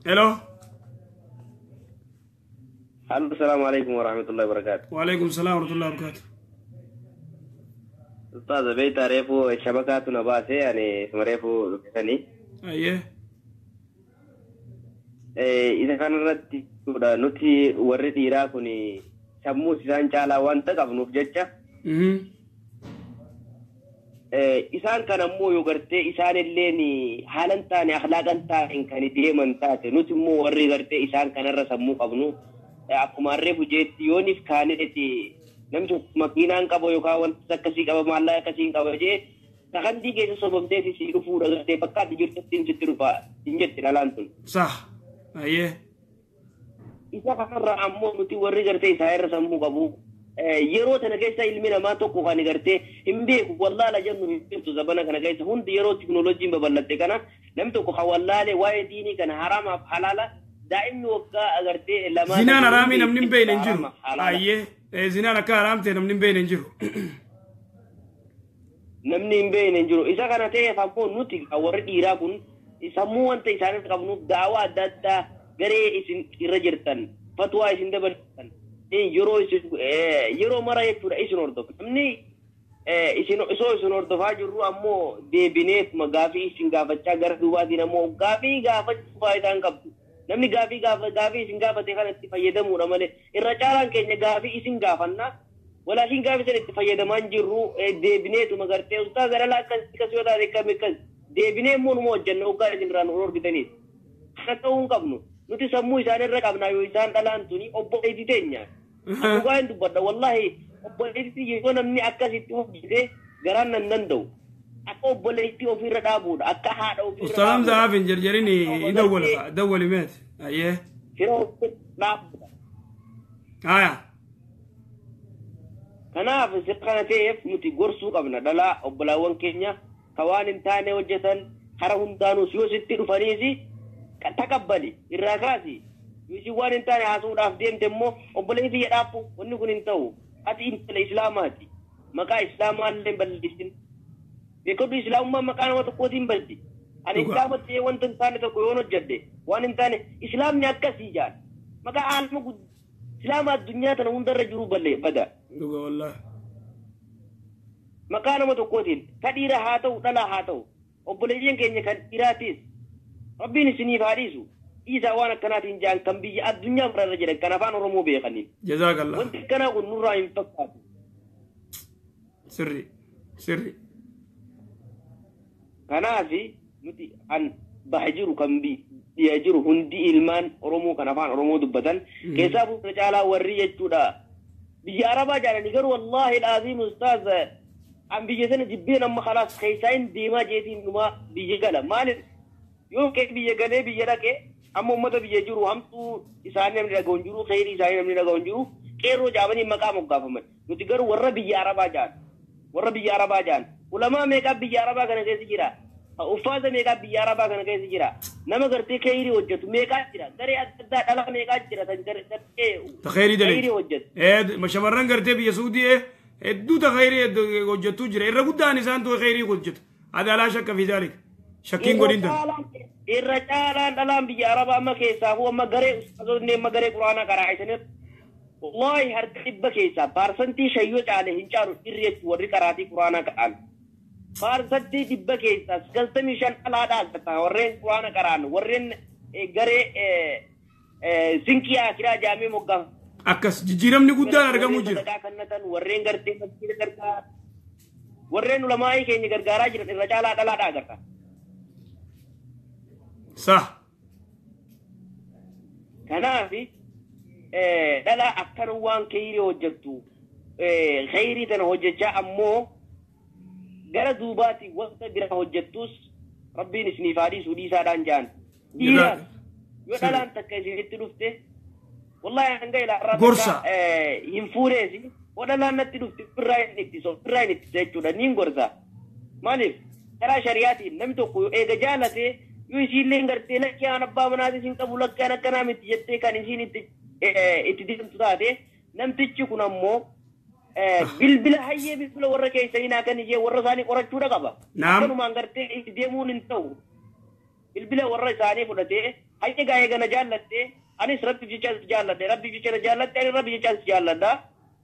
Hello. Assalaamu alaikum warahmatullahi wabarakatuh. Waalaikum salaam warahmatullahi wabarakatuh. Ustaaza beektaa reefuu shabakaatu na baasee ani isuma reefuu dhuffisanii. Ayyee. Isa kanarratti nuti warri dhiiraa kun sammuu isaan caalaa wanta qabnuuf jecha. Isaan kan ammoo yoo gartee isaan illeen haalan taane akhlaaqan taa'een kan deeman taate nuti immoo warri gartee isaan kanarra sammuu qabnu akkuma harree bujeetti yooniif kaaneeti namni tokko makiinaan qaba yookaan wanta akkasii qaba maallaqa akkasii qaba jee sakandii keessa sobamteeti si dhufuudha gartee bakka ati jirtutti sitti dhufa hin jetti dhalaan tun. Sah. Ayyee. Isa kanarra ammoo nuti warri gartee isaa irra sammuu qabu. Yeroo tana keessa ilmi namaa tokko kan gartee hin beeku wallaala jennu hin beektu zabana kana keessa hundi yeroo tiknooloojiin babal'atte kana namni tokko kan wallaale waa'ee diinii kana haraamaaf halaala daa'imni waggaa agartee lamaa. Zinaan haraamii namni hin beekne hin jiru. Ayyee zinaan akka haraam ta'e namni hin beekne hin jiru. Namni hin beekne hin jiru. Isa kana ta'eef ammoo nuti warri dhiiraa kun sammuu wanta isaaniif qabnuuf daawaa adda addaa garee isin irra jirtan fatwaa isin dabartan yeroo isin yeroo mara jechuudha isin hordofu. Namni isin osoo isin hordofaa jirru ammoo deebineetuma gaafii isin gaafachaa gara duubaatiin ammoo gaafii gaafachuu faayidaa hin qabdu. Namni gaafii gaafii isin gaafate kana itti fayyadamuudha malee irra caalaan keenya gaafii isin gaafanna. Walaakin gaafii sana itti fayyadamaa hin jirru deebineetuma gartee ustaaza dhalaa akkas akkas yoo taate akkam akkas deebinee immoo numa hojjenna hoggaa isin irraa nu hordofitaniis. Kana ta'uu hin qabnu. Nuti sammuu isaanirra qabna yoo isaan dhalaan tuni obboleettii teenya. Dhugaa hin dubbadha wallaahi obboleettii yeroo namni akkasitti hojjete garaan nan danda'u. Akka obboleettii ofirra dhaabuudha akka haadha ofirra. Ustaaz Hamza Haafin jarjarini dawwala dawwali meet. Ayyee. Fira ofirra dhaabuudha. Haya. Kanaaf kana ta'eef nuti gorsuu qabna dhalaa obbolaawwan keenya ka waan hin taane hojjetan hara hundaanuus yoo sitti dhufaniis taqabbali irraa kaasi. Yoo isin waan hin taane haasa'uudhaaf deemte immoo obboleettii jedhaafuu wanni kun hin ta'u. Ati intala islaamaati. Maqaa islaamaa illee hin balleessin. Beekamtu islaamummaa maqaa nama tokkootiin balti. Ani islaama ta'ee wanta hin taane tokko yoon hojjedhe waan hin taane islaamni akkasii jaal. Maqaa aalama guddaa islaama addunyaa tana hundarra jiru bada. Dhuga wallaahi. Maqaa nama tokkootiin ka dhiira haa ta'u dhalaa haa ta'u obboleeyyiin keenya kan dhiiraatis Rabbiin isiniif haa dhiisu. Dhiisaa waan akkanaatiin jaan kan biyya addunyaa birarra jiran kan afaan Oromoo beekaniin. Jazaakallah. Wanti akkanaa kun nurraa hin fakkaatu. Sirri sirri. Kanaaf nuti an baha jiru kan biyya jiru hundi ilmaan Oromoo kan afaan Oromoo dubbatan keessaa fuula caalaa warri jechuudha. Biyya Arabaa jaalanii garuu wallaahi dhaaziin ustaaz an biyya sana jibbeen amma khalaas keessaa hin deemaa jeetiin dhumaa biyya gala. Maaliif yoo kee biyya galee biyya dhaqee amma uummata biyya jiru hamtuu isaanii namni dhaga'u hin jiru kheyrii isaanii namni dhaga'u hin jiru qeerroo jaamanii maqaa moggaafaman. Nuti garuu warra biyya Arabaa jaan warra biyya Arabaa jaan ulamaa meeqaa biyya Arabaa kana keessa jira uffaata meeqaa biyya Arabaa kana keessa jira nama gartee kheyrii hojjetu meeqaa jira garee adda addaa dhalaa meeqaa jira tan gartee kheyrii dalagdu hojjetu. Shamarran gartee biyya Suudii hedduu ta kheyrii hojjetu jira irra guddaan isaantu kheyrii hojjetu. Hada laa shakka fi zaalika. Shakkiin godhin tan. Irra caalaan dhalaan biyya Arabaa amma keessaafuu amma garee ustaazonni amma garee quraanaa qaraa'isaniif wallaahi harka dhibba keessaa paarsantii shayyoo caale hin caalu dhirri jechuun warri qaraatii quraanaa qara'an. Paarsantii dhibba keessaa 95 dhalaadhaa argata warreen quraana qara'an warreen garee sinqii akiraa jaamee moggaa. Akkas jijjiiramni guddaan argamuu jira. Warreen gartee masjiida gargaaran warreen ulamaa'ii keenya gargaaraa jiran irra caalaa dhalaadhaa agarta. Sah. Kanaaf dhalaa akkana waan kheyrii hojjettu kheyrii tana hojjechaa ammoo gara duubaatti wanta bira hojjettus Rabbiin isiniif haa dhiisu dhiisaadhaan jaan. Dhiiraas yoo dhalaan takka isinitti dhufte wallaahi hanga ilaa Gorsa. Hin fuuneesi yoo dhalaan natti dhufte ofirraa hin ittisu ofirraa hin ittisa jechuudha niin gorsa. Maaliif karaa shari'aatiin namni tokko eega jaalatee yoo isiillee gartee lakkee aan abbaa manaatis hin qabu lakkee aan akkanaa miti jettee kan isiin itti deemtu taate namtichi kun ammoo bilbila hayyee bilbila warra keessanii naa kan ishee warra isaanii qorachuudha qaba. Akkanumaan gartee itti deemuun hin ta'u. Bilbila warra isaanii fudhatee hayya gaa'ee gana jaallattee anis rabbi jecha jaalladhe rabbi jecha jaallatte ani rabbi jecha jaalladha.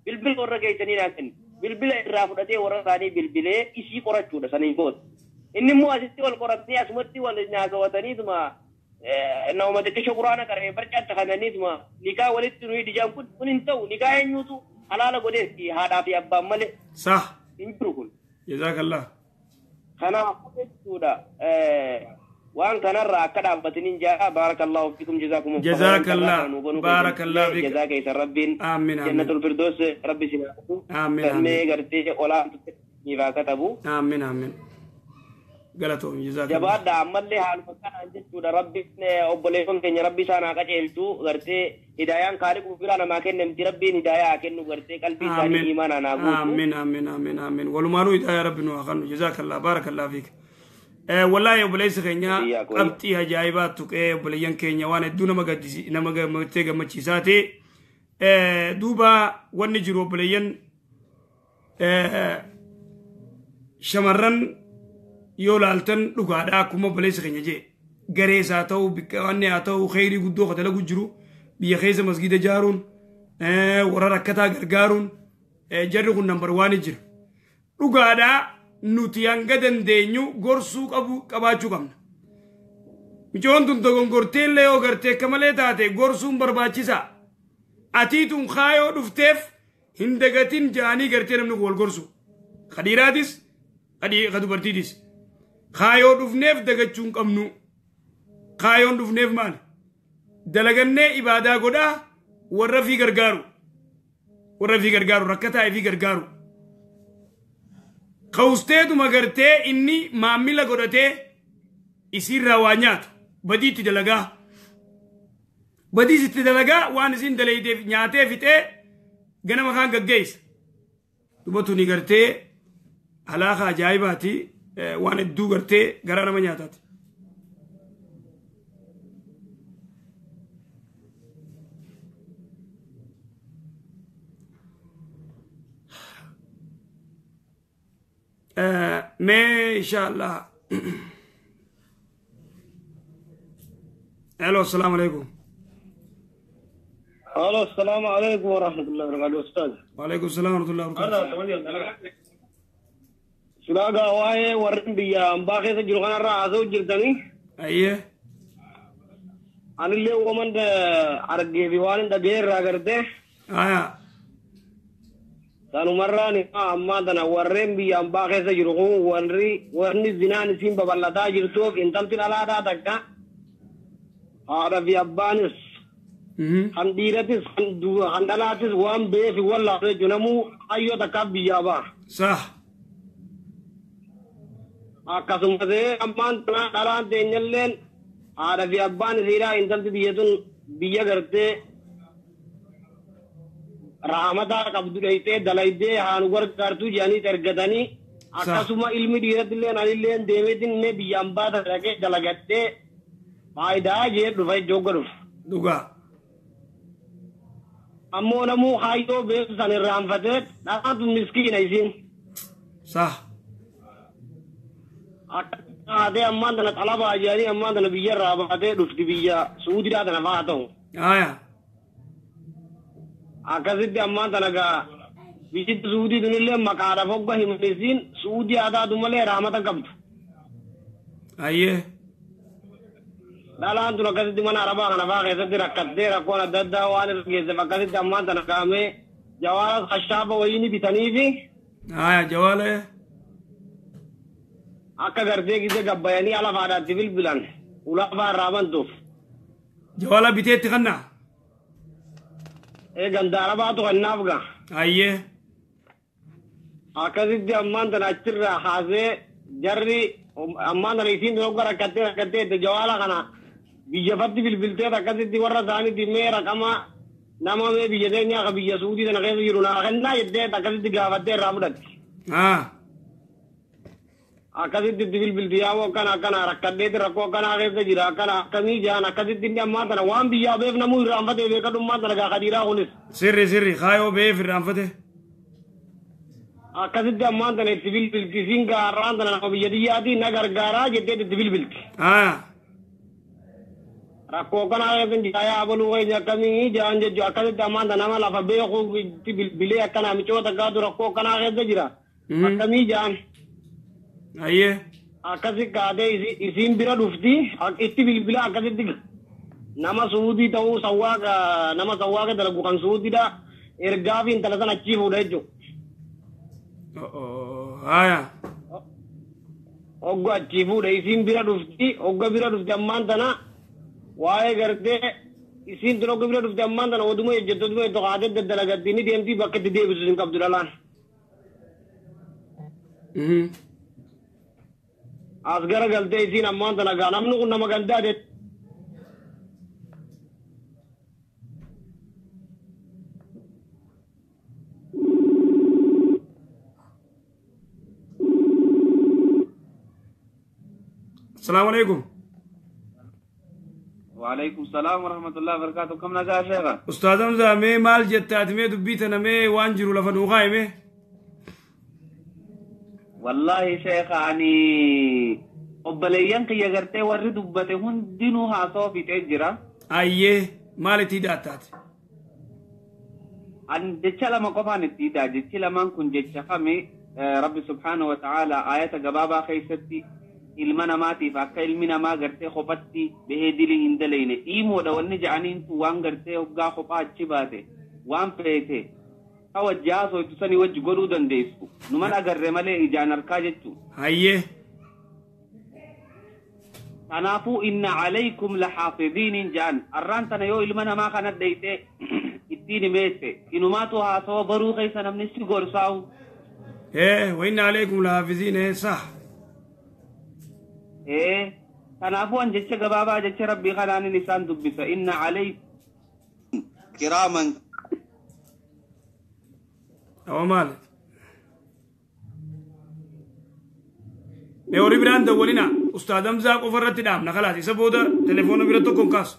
Bilbila warra keessanii naa kenni. Bilbila irraa fudhatee warra isaanii bilbilee isii qorachuudha saniin booda. Inni immoo asitti wal qoratanii asumatti wal nyaasawataniituma nama xiqqisho quraana qaree barcaatti kananiituma nikaa walitti nuyi dijaan kun kun hin ta'u nikaa eenyuutu halaala godheetti haadhaa fi abbaan malee. Sah. Hin jiru kun. Jazaakallah. Kanaaf jechuudha waan kanarraa akka dhaabbataniin jaa baarakallahu fiikum jazaakum Jazaakallah baarakallahu fiik. Jazaa keessa rabbiin. Amiin amiin. Jannatul firdaus rabbi si haa godhu. Amiin amiin. Galmee gartee olaantu niif katabu. Amiin amiin. Galatoom jazaakallah. Jabaadha ammallee haaluma kanaan jechuudha rabbiin obboleewwan keenya rabbi isaan haa qajeelchu gartee hidaayaan kaaliquu biraa namaa kennamti rabbiin hidaayaa haa kennu gartee qalbii isaanii iimaanaan haa guutu. Amiin amiin amiin amiin. Walumaanuu hidaayaa rabbi nu haa kennu jazaakallah baarakallahu fiik. Wallahi obboleessi keenya qabxii ajaa'ibaa tuqee obboleeyyan keenya waan hedduu nama gaddisi nama gammachiisee gammachiisaa ta'e duuba wanni jiru obboleeyyan shamarran yoo laaltan dhugaadha akkuma obboleessi keenya jee garees haa ta'u bikka wanni haa ta'u kheyrii guddoo ka dalagu jiru biyya keessa masgiida ijaaruun warra rakkataa gargaaruun jarri kun nambar waan jira dhugaadha nuti hanga dandeenyu gorsuu qabu qabaachuu qabna. Micoon tun dogongortee illee yoo gartee akka malee taate gorsuun barbaachisaa. Atii tun kaayoo dhufteef hin dagatin ja'anii gartee namni kun wal gorsu. Ka dhiiraatis ka dubartiitis. Kaayoo dhufneef dagachuu hin qabnu. Kaayoon dhufneef maali? Dalagannee ibaadaa godhaa warra fi gargaaru. Warra fi gargaaru rakkataa fi gargaaru. Kawusteetuma gartee inni maamila godhatee isiirraa waa nyaatu badiitti dalagaa. Badiis itti dalagaa waan isin dalayteef nyaatee fixee ganama kaan gaggeessa. Duba tuni gartee alaaka ajaa'ibaati waan hedduu gartee garaa nama nyaataati. Mee inshallah. Hello, assalamu alaikum. Hello, assalamu alaikum wa rahmatullahi wa barakatuh ustaz. Wa alaikum assalam wa rahmatullahi wa barakatuh. Sulaagaa waa'ee warreen biyya ambaa keessa jiru kanarraa haasa'u jirtanii. Ayyee. Anillee uumaman argee fi waan hin dhaga'e irraa gartee. Aya. Sanumarraan ammaa tana warreen biyya ambaa keessa jiru kun warri warni zinaan isiin babal'ataa jirtuuf intalti dhalaadhaa takka haadha fi abbaanis kan dhiiratis kan dhalaatis waan ba'eef wallaalu jechuun namuu hayyoo takkaaf biyyaa ba'a. Sah. Akkasumas ammaan tana dhalaan teenyalleen haadha fi abbaan isiidhaa intalti biyya tun biyya gartee raamataa qabdu dheeytee dalaydee haanu gargaartuu jedhanii ergatanii akkasuma ilmi dhiirattillee anillee deemeetiin mee biyya ambaa dhaqee dalagattee faayidaa jee dhufa iddoo dhufa. Dhugaa. Ammoo namuu hayyoo beeku san irraanfatee dhalaatu miskiina isiin. Sah. Akka haatee ammaan tana xalabaa jedhanii ammaan tana biyya irraa baatee dhufti biyya Suudiidhaa tana fa'aa ta'u. Aya. Akkasitti ammaan tana gaa biyyi Suudii tunillee maqaadhaaf hogga himanisiin Suudii haa taatu malee raamata qabdu. Ayyee. Dhalaan tun akkasitti mana arabaa kana fa'aa keessatti rakkattee rakkoon adda addaa waan irra geesseef akkasitti ammaan tana kaa'amee jawaaras hashaaba wayii ni bitaniifi. Aya jawaala. Akka gartee gisee gabbayanii ala faadhaatti bilbilan ulaa fa'aa irraa bantuuf. Jawaala biteetti kannaa. Ee ganda arabaatu kannaaf gaa. Ayyee. Akkasitti ammaan tana achirraa haasee jarri ammaan tana isiin tokko rakkattee rakkattee itti jawaala kana biyya fatti bilbiltee akkasitti warra isaaniitti mee raqama nama mee biyya teenyaa ka biyya Suudii tana keessa jiru naa kennaa jettee akkasitti gaafattee irraa fudhatti. Akkasitti itti bilbilti yaa'u akkana akkana rakkadheeti rakkoo akkanaa keessa jira akkana akkamii jaan akkasitti inni ammaan tana waan biyyaa beef namuu irraanfatee beekadhummaan tana gaa kadiiraa kunis. Sirri sirri kaayoo beef irraanfate. Akkasitti ammaan tana itti bilbilti siin gaarraan tana nama biyya diyyaatii na gargaaraa jettee itti bilbilti. Rakkoo kanaa keessa jira yaa abaluu keenya akkamii jaan jechuu akkasitti ammaan nama lafa beekuu itti bilbilee akkana micoota gaatu rakkoo kanaa keessa jira. Akkamii jaan. Ayyee. Akkasi kaatee isiin bira dhufti itti bilbila akkasitti nama suudii ta'uu sawwaaqa nama sawwaaqa dalagu kan suudiidha ergaa fi intala sana achii fuudha jechuudha. Haya. Hogga achii fuudha isiin bira dhufti hogga bira dhufti ammaan tana waa'ee gartee isiin tun hogga bira dhufti ammaan tana oduma ejjettu oduma ejjettu kaatee daddalagatti ni deemti bakka itti deebisu hin qabdu dhalaan. As gara galtee isiin ammaan tana gaa namni kun nama gandaa ta'e. السلام عليكم. وعليكم السلام ورحمة الله وبركاته. كم نجا يا شيخ؟ أستاذ حمزة مي مال جتات مي دبيتنا مي وانجرو لفنوغاي مي. والله شيخ يعني obboleeyyan kiyya gartee warri dubbate hundinuu haasawaa fixee jira. Ayyee maal itti hidhattaati? An jecha lama qofaan itti hidhaa. Jechi lamaan kun jecha kami Rabbi subhaanahu wa ta'aala ayata gabaabaa keessatti ilma namaatiif akka ilmi namaa gartee kophatti bahee dilii hin dalayne dhiimoodha wanni ja'aniintu waan gartee hoggaa kophaa achi baate waan feete ta wajji haasoytu sanii wajji godhuu dandeessu numan agarre malee ijaan harkaa jechuudha. Ayyee. Kanaafuu inna alaykum laxaafidiinin ja'an arraan tana yoo ilma namaa kana dhayxee ittiin himeesse inumaatu haasawa baruu keessa namni si gorsaa'u. Wa inna alaykum lahaafiziin sah. Kanaafuu an jecha gabaabaa jecha rabbii kanaanin isaan dubbisa inna alaykum kiraaman. Awa maal? Mee warri biraan dawwalina Ustaaz Hamzaa qofa irratti dhaabna khalaas isa booda telefoona bira tokko hin kaasu.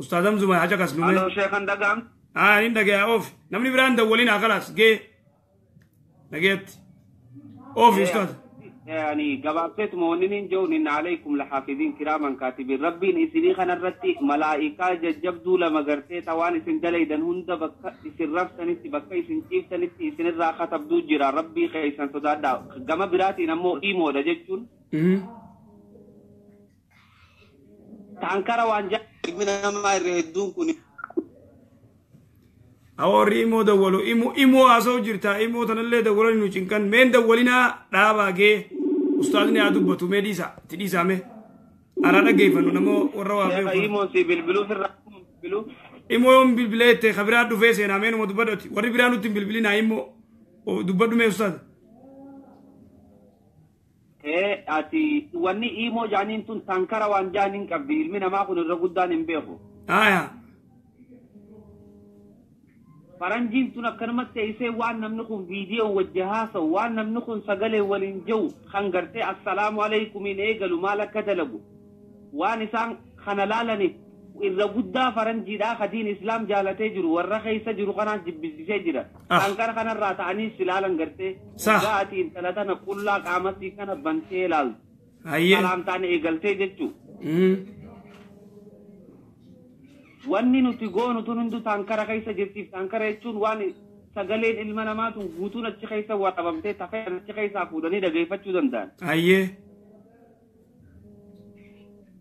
Ustaaz Hamzuma haja kas nume. Aloo sheekhan dhaga'am. Haa nin dhagaya oof namni biraan dawwalina khalaas gee dhageetti oof Ustaaz. يعني gabaabseetuma wanni nin jedhu inna alaykum laxaafidiin kiraaman kaatibiin rabbiin isinii kanarratti malaa'ikaa jajjabduu lama gartee ta waan isin dalaydan hunda bakka isin rabsanitti bakka isin ciiftanitti isinirraa katabduu jira rabbii keessan sodaadhaa gama biraatiin ammoo dhiimoodha jechuun taankara waan ilmi namaa irra hedduun kun Awarri imoo dawwalu imoo haasa'u jirta imoo tanallee dawwalan nu cinqan meen dawwalinaa dhaabaa gee ustaazni haa dubbatu mee dhiisa itti dhiisaa mee anaa dhaggeeffannu namoo warra waa beeku. Imoon si bilbiluu sirraa bilbiluu. Imoo yoon bilbilee itti ka biraa dhufee seenaa meenuma dubbadhuti warri biraa nutti hin bilbilinaa immoo dubbadhu mee ustaaza. Ati wanni imoo jaaniin tun taankara waan jaaniin qabdi ilmi namaa kun irra guddaan hin beeku. Aayaa. Faranjiin tun akkanumatti teessee waan namni kun viidiyoo wajji haasa'u waan namni kun sagalee waliin jiru kan gartee assalaamu alaykumiin eegalu maal akka dalagu waan isaan kana laalaniif irra guddaa faranjiidhaa kadiin islaam jaalatee jiru warra keessa jiru kanaan jibbisiisee jira. Kan kanarraa ta'anii si laalan gartee gaatii intala tana qullaa qaamasii kana bantee ilaaltu. Salaamtaan eegaltee jechuudha. Wanni nuti goonu tun hundu taankara keessa jirtiif taankara jechuun waan sagaleen ilma namaa tun guutuun achi keessa waraabamtee tafee achi keessaa fuudhanii dhageeffachuu danda'an. Ayyee.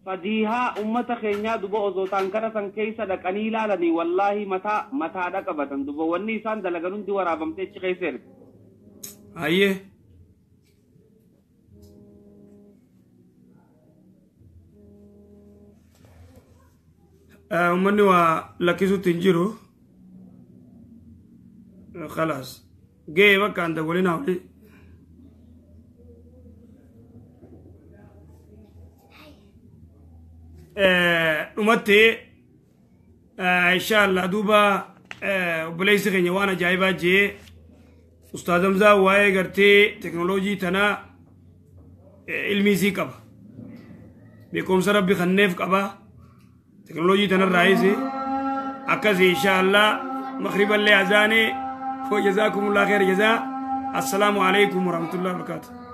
Fadiihaa uummata keenyaa duba osoo taankara san keessa dhaqanii ilaalanii wallaahi mataa mataadha qabatan duba wanni isaan dalagan hundi waraabamtee achi keessa erga. Ayyee. Uummanni waa lakkisuutti hin jiru. Khalaas. Gahee bakka an dawwalinaa oli. Dhumatti inshaallah duuba obboleessi keenya waan ajaa'ibaa jee Ustaaz Hamzaa waa'ee gartee teknooloojii tanaa ilmi isii qaba. Beekumsa rabbi kenneef qaba. Teknooloojii tanarraayis akkasii inshaallah maghriballee azaanee. Jazaakumullah khayr jazaa. Assalaamu alaykum warahmatullahi wabarakaatuh.